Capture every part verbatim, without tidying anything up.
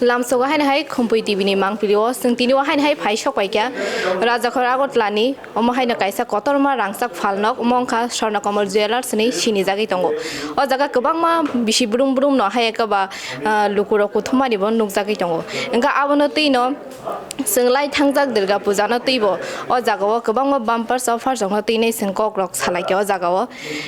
Lamsogo haino hai Khumpui T V ni mangpili o chwng tini o haino hai phai sok pai kha Rajakhor Agartala ni, omo haino kaisa kotorma rangchak phalnok, omo wngkha Swarna Kamal Jewellers hinwi sinijagwi tongo. O jaga kwbangma bisi brum brum no hai eke ba, ah, lukurok kuthumani bo nukjagwi tongo. Wngkha abono twi no chwng lai thangjak Durga Puja no twi bo o jaga o kwbangma bumpers offers rok no twi nai chwng kok rok salai kha o jaga o.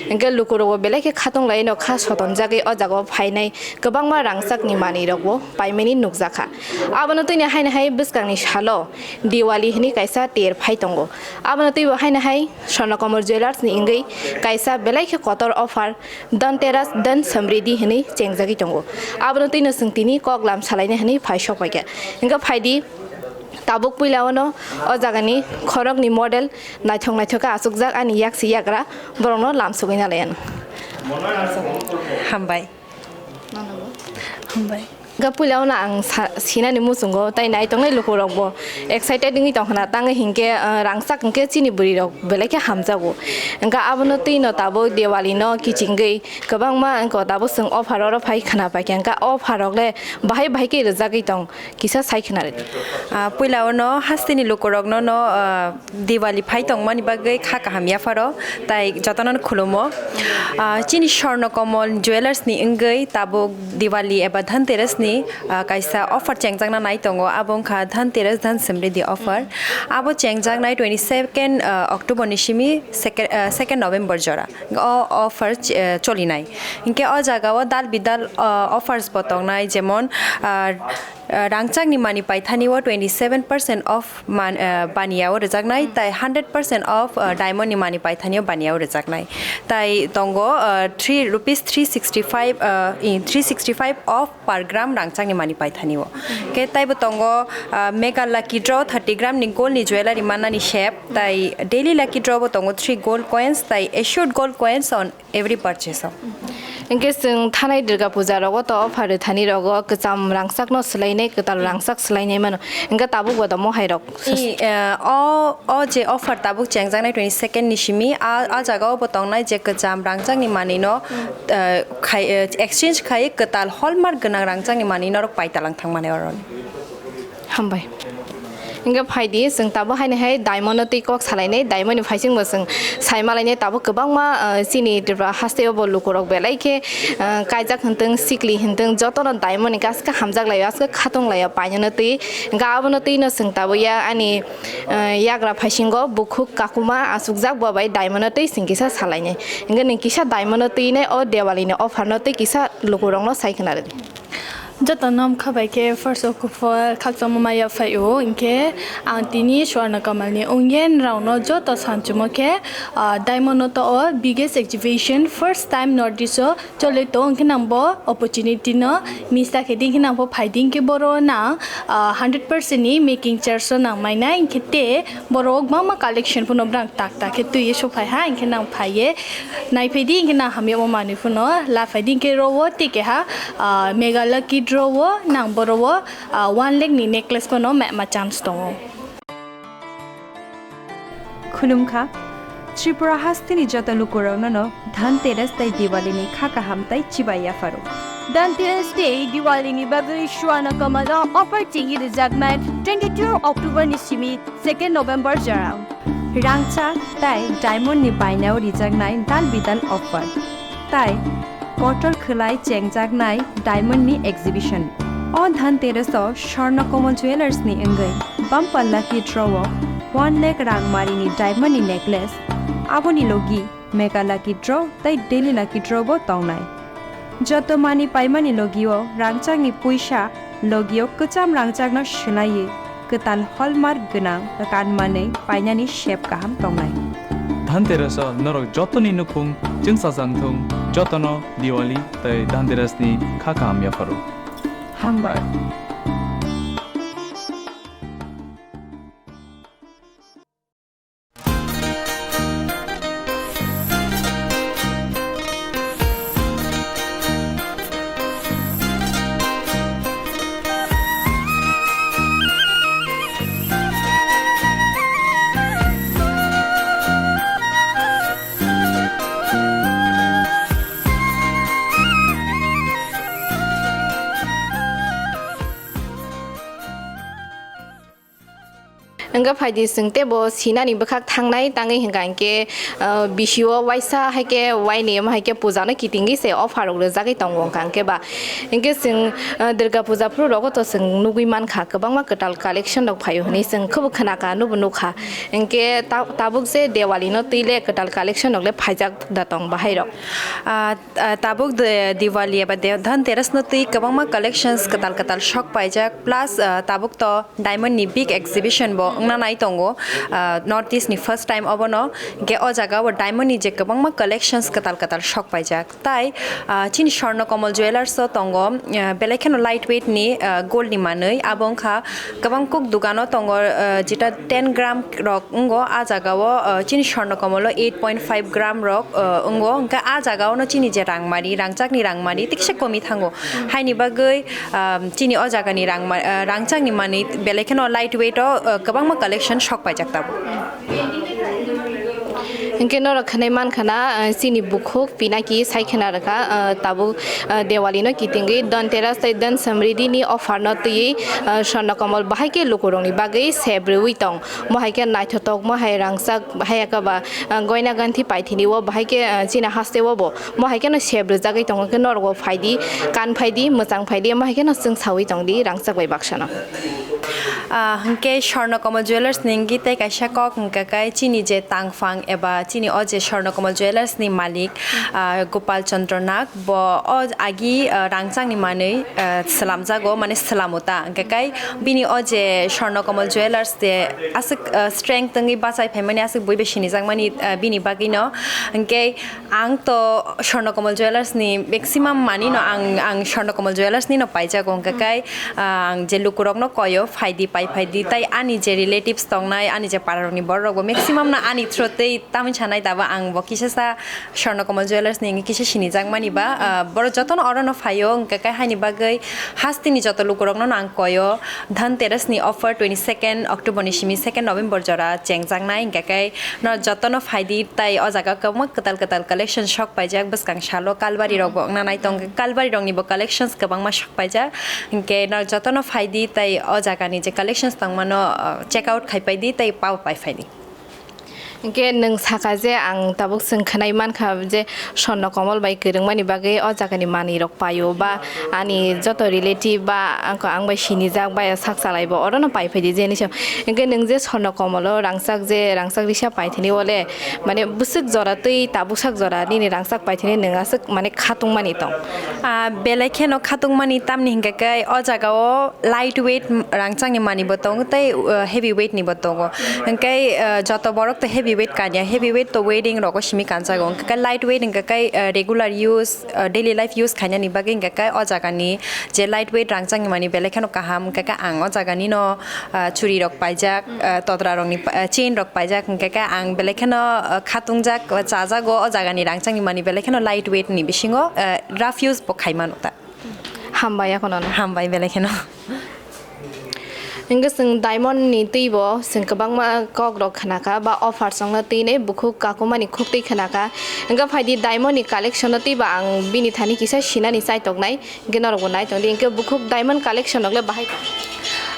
Hingke lukurokbo belai khe khatunglaino kha sotonjagwi o jagao phainai kwbangma rangchakni manwirokbo paimani nukjakha. Abono twini haino hai bwskangni salo Diwali hwnwi kaisa ter phai tongo. Abono twibo haino hai Swarna Kamal Jewellers ni wngwi kaisa belai khe kotor offer Dhanteras Dhan Samriddhi hwnwi chengjagwi tongo. Abono twino chwng tini kok lam salaina hwnwi phai sok paikha. Hingke phaidi, tabuk puila ono o jagani khoroknwi model naithok naithok khe achukjak ani yaksi yagra borokno lamsogwi nalaiano. Hambai. Hambai. Ga puila ono ang sa-, sinani muchungo tai naitongnai lukurokbo excited wngwi tongkhna tangwi hinkhe, ah, rangchak hinkhe chini bwrwirok belai khe hamjago. Hingkhe abono twino tabuk Diwali no kichingwi kwbangma wngkha tabuk chwng offer oro phai khwna paikha hingkhe offer rok le bahai bahai khe rwjagwi tong. Kisa sai khwna rwdi. Ah, puila ono hasteni lukurokno no, ah, Diwali phai tongmani bagwi kha kaham yapharo, tai jotono khulumo. Ah, chini Swarna Kamal Jewellers ni wngwi tabuk Diwali eba Dhanteras ni, ah, kaisa offer chengjakna nai tongo, abo wngkha Dhanteras Dhan Samriddhi offer. Abo chengjaknai twenty second, ah, October ni simi second, ah, second November jora. O offer ch-, eh, cholinai. Hinkhe o jagao dal bidal, ah, offers bo tongnai, jemon, ah, ah, rangchakni manwi paithani o twenty seven percent off man, ah, baniya o rwjaknai, tai hundred percent off, ah, diamond ni manwi paithani o baniya o rwjaknai. Tai tongo, ah, three rupees three sixty five, ah, in three sixty five off per gram rangchakni manwi paithani o. Khe taibo tongo, ah, mega lucky draw thirty gram ni gold ni jewellery mannani sep, tai daily lucky draw bo tongo three gold coins, tai assured gold coins on every purchase o. Hingke chwng thanai Durga Puja rogo to offer rwthani rogo kwcham rangchak no swlainai, kwtal rangchak swlainai mano. Hingke tabuk bo tamo hai rok. I, eh, o, o je offer tabuk chengjaknai twenty second ni simi, a, a jaga o bo tongnai je kwcham rangchak ni manwi no, eh, khai, eh, exchange khai kwtal hallmark gwnang rangchak ni manwi norok paitalang thangmani oro. Hambai. Hingke phaidi, chwng tabuk haino hai diamond no twi kok salainai, diamond ni phaisingbo chwng saimalainai, tabuk kwbangma, ah, chini Tripura hasteo bo lukurok belai khe, ah, kaijak hintwng, sikli hintwng, jotono diamond ni gaska hamjak laio, aske khatung laio, painano twi. Hingke abono twi no chwng tabuk ya ani, ah, yagra phaisingo bukhuk kakuma achukjak bo bai diamond no twi chwng kisa salainai. Hingke nwng kisa diamond no twi nai o Diwali ni offer no twi kisa lukurok no sai khwna rwdi. Jotono wngkha bai khe first of all khakchangma maya phai o, hinkhe ang tini Swarna Kamal ni ongya rok no joto sanchumo khe, ah, diamond no to o biggest exhibition first time North East o chole to, hinkhe nang bo opportunity no miss ta khe di, hinkhe nang bo phai di, hinkhe boro nang, ah, hundred percent ni making charge o nang mai nai, hinkhe te boro bangma collection phano brang tak tak khe twi ye sok phai ha, hinkhe nang phai ye nai phai di, hinkhe nang hamya o manwi phano la phai di, hinkhe ro o tei keha, ah, mega lucky draw o nang boro o, ah, one lakh ni necklace phano ma, ma chance tongo. Khulumkha, Tripura hasteni joto lukurokno no Dhanteras tei Diwali ni kha kaham tai chibai yapharo. Dhanteras tei Diwali ni bagwi Swarna Kamal o offer chengwi rwjaknai twenty two October ni simi second November jora. Rangchak tai diamond ni bainao rijaknai dal bidal offer. Tai kotor khwlai chengjaknai diamond ni exhibition. O Dhanteras o Swarna Kamal Jewellers ni wngwi bumper lucky draw o one lakh rang mari ni diamond ni necklace, aboni logi mega lucky draw tei daily lucky draw bo tongnai. Joto manwi paimani logio rangchakni puisa logio kwcham rangchakno swlaiwi kwtal hallmark gwnang kanmanwi painani sep kaham tongnai. Dhanteras o norok jotoni nukhung chwngsajak thung, jotono Diwali tei Dhanteras ni kha kaham yapharo. Hambai. Hwnkhe phaidi chwng teibo sinani bwkhak thangnai tangwi hwnkha hwnkhe, ah, bisio waisa hai khe waini omo hai khe puja no kitingwi se offer rok rwjagwi tongo hwnkha hwnkhe ba. Hwnkhe chwng, ah, Durga puja phuru rogo to chwng nugwi mankha kwbangma kwtal collection rok phaio hwnwi chwng khubu khwnakha nubo nukha. Hwnkhe ta-, tabuk je Diwali no twi le kwtal collection rok le phaijak da tong bahai rok. Ah, ah, tabuk de-, Diwali eba de-, Dhanteras no twi kwbangma collections kwtal kwtal sok paijak, plus, ah, tabuk to diamond ni big exhibition bo wngna nai tongo, ah, North East ni first time obono, hwnkhe o jaga o diamond ni je kwbangma collections kwtal kwtal sok paijak. Tai, ah, chini Swarna Kamal Jewellers o tongo, ah, belai kheno light weight ni, ah, gold ni manwi, abo wngkha kwbang kuk dukano tongo, ah, jeta ten gram rok wngo, ah jaga o, ah, chini Swarna Kamal o eight point five gram rok, ah, wngo, hwnkhe ah jaga o no chini je rangmari, rangchak ni rangmari tikse komi thango, haini bagwi, ah, chini o jaga ni rangma-, ah, rangchak ni manwi belai kheno light weight o, ah, kwbangma collection sok paijak tabuk. Hwnkhe norok khwnai mankha na, ah, chini bukhuk Pinaki sai khwna rwkha, ah, tabuk, ah, Diwali no kitingwi Dhanteras tei Dhan Samriddhi ni offer no twiwi, ah, Swarna Kamal bahai khe lukurokni bagwi sep rwui tong. Mo hai khe naithotok, mo hai rangchak, hai khe ba, ah, goina ganthi paithini o bahai khe, ah, chini haste o bo mo hai kheno sep rwjagwi tongo, hwnkhe norok bo phaidi, kan phaidi, mwchang phaidi, mo hai kheno chwng saui tongdi rangchak bai baksa no. Ah, hwnkhe Swarna Kamal Jewellers ni wngwi tei kaisa kok hwnkha khe chini je tangphang eba chini o je Swarna Kamal Jewellers ni malik, ah, Gopal Chandra Nag, bo o agi, ah, rangchak ni manwi, ah, swlamjago, mane swlamo ta, hwnkha khe bini o je Swarna Kamal Jewellers je aswk, ah, strength wngwi bachai phaimani, aswk bui bai sinijakmani, ah, bini bagwino, hwnkhe Ang to Swarna Kamal Jewellers ni maximum mani no ang, ang Swarna Kamal Jewellers ni no paijago, hwnkha khe, ah, ang je lukurok no koyo, phaidi, pai phaidi, tai ani je relatives tongnai, ani je para rok ni borok rok bo maximum no ani through tei tamni sanai daba ang bo kisa sa Swarna Kamal Jewellers ni kisa sinijak mani ba, ah, borok joto no oro no phaio, hwnkha khe haini bagwi hasteni joto lukurok no ang koyo, Dhanteras ni offer twenty second October ni simi second November jora chengjaknai, hwnkha khe no joto no phaidi, tai o jaga kwbangma kwtal kwtal collection sok paijak, bwskang salo kalbari rok bo wngna nai tong, kalbari rok ni bo collections kwbangma sok paijak, hwnkhe no joto no phaidi, tai o jaga ni je collections tongmano, uh, check out khai paidi, tai pabo pai phaidi. Hwnkhe nwng saka je ang tabuk chwng khwnai mankha je Swarna Kamal bai kwrwngmani bagwi o jagani manwi rok paio ba ani joto relative ba ang, ang bai sinijak bai sak chalai bo oro no pai phaidi je hinwi sa. Hwnkhe nwng je Swarna Kamal o rangchak je rangchak risa paithini ole mane bwswk jora twi tabuk sak jora nini rangchak paithini nwng aswk mane khatungmani tong? Ah, belai kheno khatungmani tamni hwnkhe khe o jaga o light weight rangchak ni manwi bo tongo tei, uh, heavy weight ni bo tongo. Hwnkhe, uh, joto borok to heavy weight kanya, heavy weight to wedding rogo simi kanjago. Hwnkhe light weight hwnkhe, uh, regular use, uh, daily life use khainani bagwi hwnkhe o jaga ni je light weight rangchak ni manwi belai kheno kaham. Hwnkhe ang o jaga ni no, uh, churi rok paijak, uh, totra rok ni pa-, uh, chain rok paijak. Hwnkhe ang belai kheno, uh, khatungjak, uh, chajago o jaga ni rangchak ni manwi belai kheno light weight ni bisingo, uh, rough use bo khaimano ta. Hambai, akono no. Hambai belai kheno. Hwnkhe chwng diamond ni twi bo chwng kwbangma kok rok khwnakha ba offer songno twi nei bukhuk kakumani khuk twi khwnakha. Hwnkhe phaidi diamond ni collection no twi ba ang bini thani kisa sinani chaitoknai, hwnkhe norok bo naitongdi, hwnkhe bukhuk diamond collection rok le bahai tong?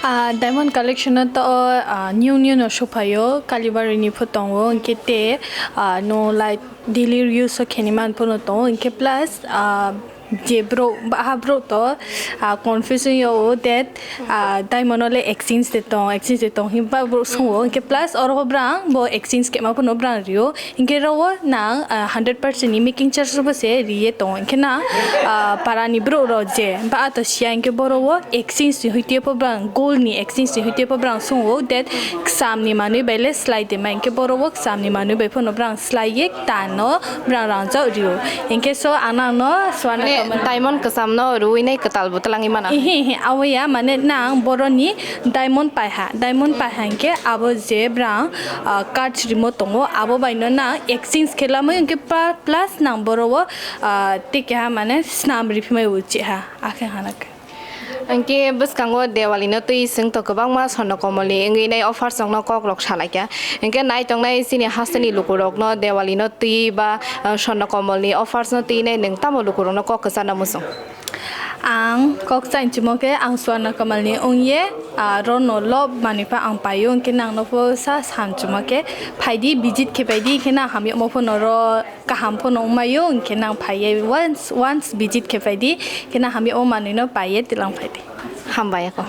Ah, diamond collection no to, ah, new new no suphaio, Kalibari ni pho tongo, hwnkhe te, ah, no light daily use o khenimani pho no tongo, hwnkhe plus, ah, je bro, baha bro to, ah, confuse wngyo that, ah, diamond no le exchange de tong, exchange de tong, himba bro sungo, hwnkhe plus oro brang bo exchange kema pho no brang rio, hwnkhe ro o nang, ah, hundred percent ni making charge bo se riye tong, hwnkhe na, ah, para ni bro ro je ba to sia, hwnkhe boro o exchange ni huitio pho brang, gold ni exchange ni huitio pho brang sungo that ksam ni manwi bai le slai de ma, hwnkhe boro o ksam ni manwi bai pho no brang slai ye tano brang rangchak rio. Hwnkhe so ang nang no swana mane tongmani. Diamond kwcham no rwui nai kwtal bo twlangwi mano. Ehe, ehe, abo ya, mane nang boroni diamond paiha, diamond paiha hwnkhe abo je brang, ah, cards rimo tongo, abo bai no nang exchange khe lamwi hwnkhe pa-, plus nang boro o, ah, tei keha mane snam riphimai uchi ha, akhe hanake. Hwnkhe bwskango Diwali no twi chwng to kwbangma Swarna Kamal ni wngwi nai offer songno kok rok salaikha. Hwnkhe naitongnai chini hasteni lukurokno Diwali no twi ba, ah, Swarna Kamal ni offers no twi nai nwng tamo lukurokno kok kwcharna muchung? Ang kok chainchimo khe ang Swarna Kamalni wngye, ah, rono love manwi pha ang paio, hwnkhe nangno pho sa samchimo khe phaidi, visit khe phaidi, hwnkhe nang hamyamo phono ro kaham phono wngmaio, hwnkhe nang phaiye once, once visit khe phaidi, hwnkhe nang hamyamo manwino paiye tilang phaidi. Hambai kho.